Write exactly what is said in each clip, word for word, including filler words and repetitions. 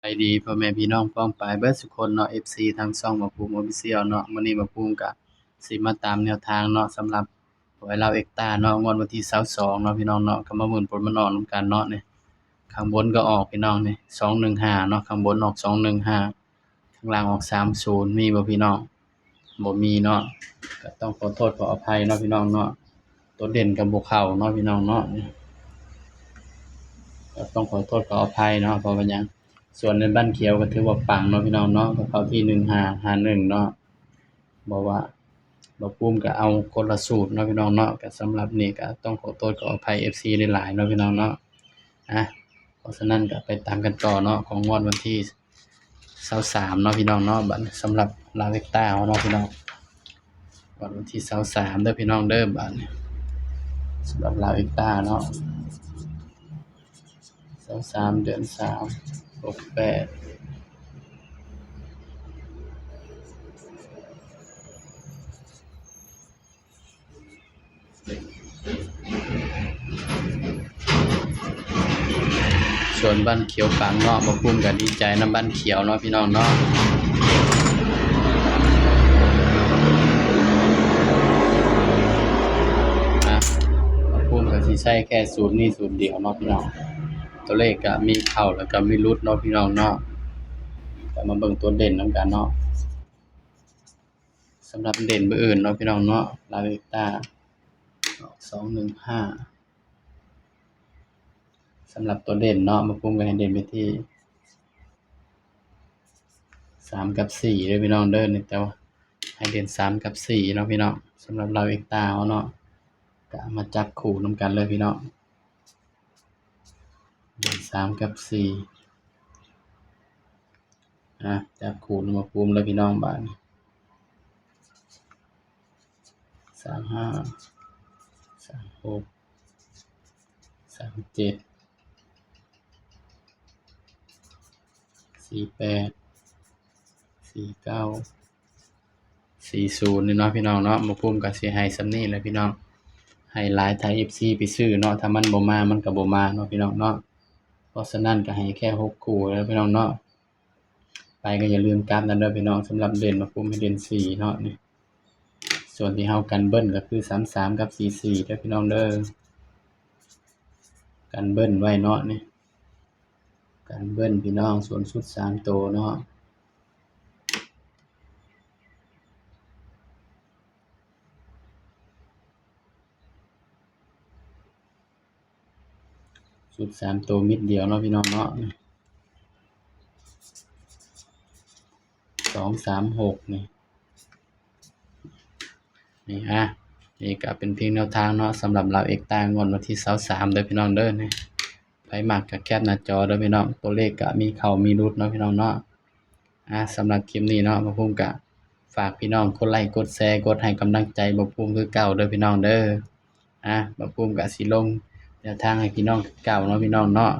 สบายดีพ่อแม่พี่น้องป้องปายเบิดสุคนเนาะ เอฟซี ทางช่องบ่าวภูมิ Official เนาะ มื้อนี้บ่าวภูมิก็สิมาตามแนวทางเนาะ สำหรับหวยลาวเอกตาเนาะ งวดวันที่ซาวสองเนาะพี่น้องเนาะ ก็มาหมุนผลมานอนนำกันเนาะนี่ ข้างบนก็ออกพี่น้องนี่ สองหนึ่งห้าเนาะ ข้างบนออก สองหนึ่งห้า ข้างล่างออก สามศูนย์ มีบ่พี่น้อง บ่มีเนาะ ก็ต้องขอโทษขออภัยเนาะพี่น้องเนาะ ตัวเด่นก็บ่เข้าเนาะพี่น้องเนาะ ก็ต้องขอโทษขออภัยเนาะ เพราะว่าหยัง ส่วนในบ้านเขียวก็ถือว่าปังเนาะพี่น้องเนาะ ก็เข้าที่ หนึ่งห้าห้าหนึ่ง เนาะ บ่าวภูมิก็เอาคนละสูตรเนาะพี่น้องเนาะ ก็สำหรับนี้ก็ต้องขอโทษขออภัย เอฟซี หลายๆเนาะพี่น้องเนาะ อ่ะ เพราะฉะนั้นก็ไปตามกันต่อเนาะ ของงวดวันที่ซาวสามเนาะพี่น้องเนาะ บัดนี้สำหรับลาวเอกตาเฮาเนาะพี่น้อง งวดวันที่ซาวสามเด้อพี่น้องเด้อ บัดนี้สำหรับลาวเอกตาเนาะ ซาวสาม เดือนสาม หกแปด ส่วนบ้านเขียวปังเนาะ บ่าวภูมิก็ดีใจนำบ้านเขียวเนาะพี่น้องเนาะ อ่ะ บ่าวภูมิก็สิใช้แค่สูตรนี้สูตรเดียวเนาะพี่น้อง ตัวเลขก็มีเข้าแล้วก็มีหลุดเนาะพี่น้องเนาะ ก็มาเบิ่งตัวเด่นนำกันเนาะ สำหรับเด่นมื้ออื่นเนาะพี่น้องเนาะ ลาวเอกตา สองหนึ่งห้า สำหรับตัวเด่นเนาะ บ่าวภูมิก็ให้เด่นไปที่ สาม กับ สี่ เด้อพี่น้องเด้อ นี่แต่ว่าให้เด่น สาม กับ สี่ เนาะพี่น้อง สำหรับลาวเอกตาเฮาเนาะ ก็มาจับคู่นำกันเลยพี่น้อง เด่น สาม กับ สี่ อ่ะ จับคู่นำมาภูมิเลยพี่น้อง บาดนี้ สามห้า สามหก สามเจ็ด สี่แปด สี่เก้า สี่ศูนย์ นี่เนาะพี่น้องเนาะ บ่าวภูมิก็สิให้ส่ำนี้แหละพี่น้อง ให้หลายถ้า เอฟซี ไปซื้อเนาะ ถ้ามันบ่มามันก็บ่มาเนาะพี่น้องเนาะ เพราะฉะนั้นก็ให้แค่หกคู่แล้วพี่น้องเนาะ ไปก็อย่าลืมกลับนำเด้อพี่น้อง สำหรับเด่นบ่าวภูมิให้เด่น สี่ เนาะนี่ ส่วนที่เฮากันเบิ้ลก็คือ สามสาม กับ สี่สี่ เด้อพี่น้องเด้อ กันเบิ้ลไว้เนาะนี่ กันเบิ้ลพี่น้อง ส่วนชุดสามตัวเนาะ ชุดสามตัวเม็ดเดียวเนาะพี่น้องเนาะ สองสามหก นี่ นี่ อ่ะ นี่ก็เป็นเพียงแนวทางเนาะ สำหรับลาวเอกตางวดวันที่ซาวสาม เด้อพี่น้องเด้อ นี่ ไผมักก็แคปหน้าจอเด้อพี่น้อง ตัวเลขก็มีเข้ามีหลุดเนาะพี่น้องเนาะ อ่ะ สำหรับคลิปนี้เนาะ บ่าวภูมิก็ฝากพี่น้องกดไลค์กดแชร์ กดให้กำลังใจบ่าวภูมิคือเก่าเด้อพี่น้องเด้อ อ่ะ บ่าวภูมิก็สิลงแนวทางให้พี่น้องคือเก่าเนาะพี่น้องเนาะ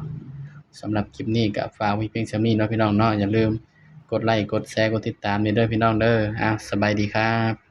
สำหรับคลิปนี้ก็ฝากไว้เพียงส่ำนี้เนาะพี่น้องเนาะ อย่าลืมกดไลค์กดแชร์กดติดตามนี่เด้อพี่น้องเด้อ อ่ะ สบายดีครับ